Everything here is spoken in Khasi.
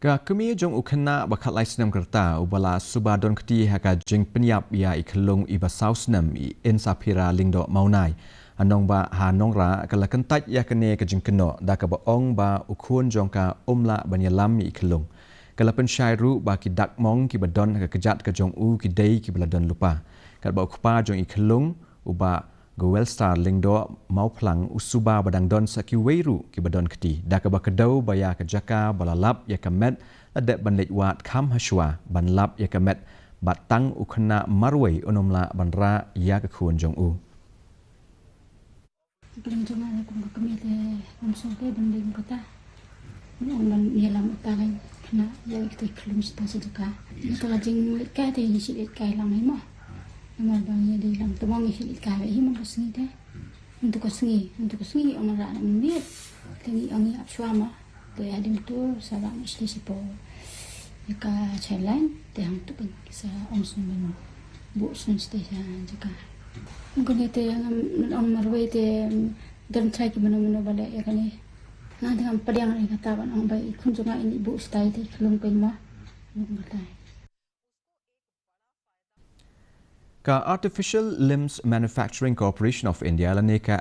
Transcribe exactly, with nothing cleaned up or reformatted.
Ka kmie jong u khynnah ba khatlai snem ka rta uba la suba don kti ha ka jingpynïap ïa i khyllung iba saw snem, i Insaphira Lyngdoh Mawnai, ha nongbah ha Nongrah, ka la kyntait ïa kane ka jingkynnoh da kaba ong ba u khun jong ka um lah ban ïalam ïa i khyllung. Ka la pynshai ruh ba ki dak mong kiba don ha ka kjat ka jong u ki dei kiba la don lypa. Katba u kpa jong i khyllung, u Bah Goelstar Lyngdoh Mawphlang, u suba ba dang don sa kiwei ruh kiba don kti, da kaba kdew ba ïa ka jaka ba la lap ïa ka met la dep ban leit wad kham hashwa ban lap ïa ka met, bad tang u khynnah marwei un ym lah ban rah ïa ka khun jong u. Khlem jong nga kum ka kmie te ngam sngewthuh ban dei kata. Ngan ong ban ïalam uta ka khynnah ïa kita ki khyllung sha ta sha jaka. Ïa ka la jingleit kai te ngi shu leit kai lang hi mo. Namar ba ngi dei lang tymmen ngi shu leit kai hi mo ka sngi te. Hyntu ka sngi, hyntu ka sngi ong rah na mynmiet. Te ngi ong ngi ap shuwa mo. Te hadien to sa rah ngi shu leit shapoh ïa ka child line te hangto kan sa ong sngewbha ban buh sngewbha sha jaka. Ong kane te ngam ong marwei te don trai ki mano mano ba leh ïa kane. Nga te ngam pdiang ïa kata ban ong ba i khun jong nga in i buh stai te i khlung pyn mo. Ong kata. Ka Artificial Limbs Manufacturing Corporation of India lane ka